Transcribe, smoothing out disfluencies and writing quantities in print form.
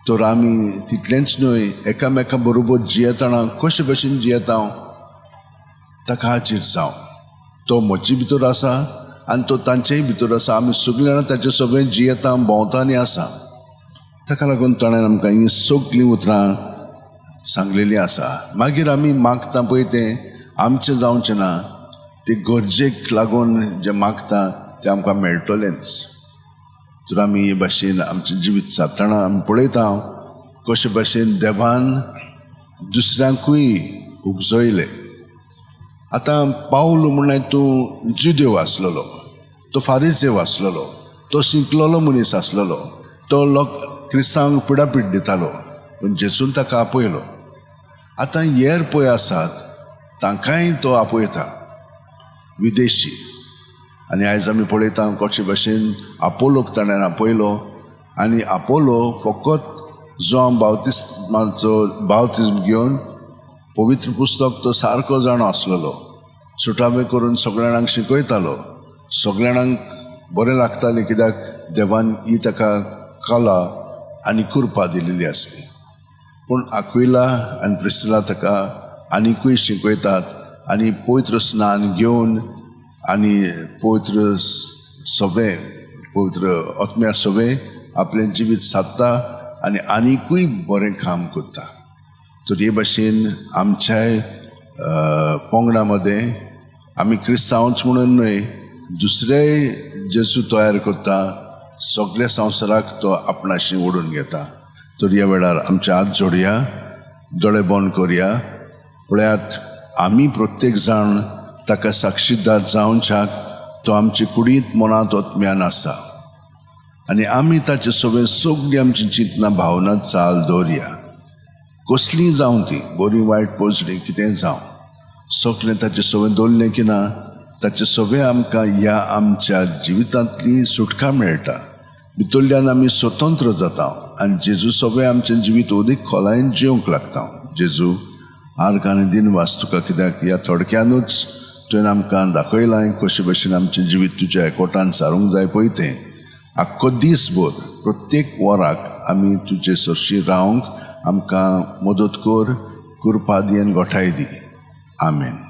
तर आमी तितलेंच न्हय, एकामेका बरोबर जियेतना कशे भशेन जियेता, ताका हाजीर जावं. तो म्हजे भितर आसा आनी तो तांचेय भितर आसा. आमी सगळीं जाणां ताचे सगळें जियेता, भोंवता आनी आसा. ताका लागून ताणें आमकां हीं सगळीं उतरां सांगलेलीं आसा. मागीर आमी मागता पळय, तें आमचें जावचें ना. ते गरजेक लागून जें मागता तें आमकां मेळटलेंच. तर आमी हे भाशेन आमचें जिवीत सादतना आमी पळयता कशे भाशेन देवान दुसऱ्यांकूय उपजयले. आतां पावल म्हणल्यार तूं जुदेव आसलेलो, तो फारिजेव आसलेलो, तो शिकलेलो मनीस आसलेलो, तो लोक क्रिस्तांवांक पिडापीड दितालो, पूण जेजून ताका आपयलो. आतां हेर पळय आसात, तांकांय तो आपयता, विदेशी. आनी आयज आमी पळयता कशे भाशेन आपोलोक ताणें आपयलो. आनी आपोलो फकत जो बावतिस्माचो बावतिज्म घेवन पवित्र पुस्तक तो सारको जाणो आसलेलो, सुटावे करून सगळ्या जाणांक शिकयतालो, सगळ्या जाणांक बरें लागतालें, कित्याक देवान ही ताका कला आनी कृपा दिलेली आसली. पूण आक्विला आनी प्रिस्किला ताका आनिकूय शिकयतात आनी पवित्र स्नान घेवन आनी पवित्र सगळें, पवित्र आत्म्या सवें आपलें जिवीत सादता आनी आनिकूय बरें काम करता. तर हे भाशेन आमच्याय पंगडा मदें आमी क्रिस्तांवच म्हणून न्हय, दुसरेय जेजू तयार करता, सगळ्या संवसाराक तो आपणाशी ओडून घेता. तर ह्या वेळार आमचे हात जोडया, दोळे बंद करया. पळयात, आमी प्रत्येक जाण ताका साक्षीदार जावच्याक तो आमचे कुडींत, मनांत, आत्म्यान आसा आनी आमी ताचे सगळें सगळीं आमची चिंतना, भावना, चाल दवरया. कसलीय जावं ती, बरी, वायट, पोजडी, कितेंय जावं, सगळें ताचे सगळें दवरलें की ना, ताचे सगळें आमकां ह्या आमच्या जिवितांतली सुटका मेळटा. भितरल्यान आमी स्वतंत्र जाता आनी जेजू सगळें आमचें जिवीत अदीक खोलायेन जिवंक लागता. जेजू, आर्गां आनी दिनवास तुका, कित्याक ह्या थोडक्यानूच तुवें आमकां दाखयलां कशे भशेन आमचें जिवीत तुज्या एकवटान सारूंक जाय पळय तें. आख्खो दीसभर प्रत्येक वराक आमी तुजे सरशी रावंक आमकां मदत कर, कृपा दी आनी गोठाय दी. आमेन.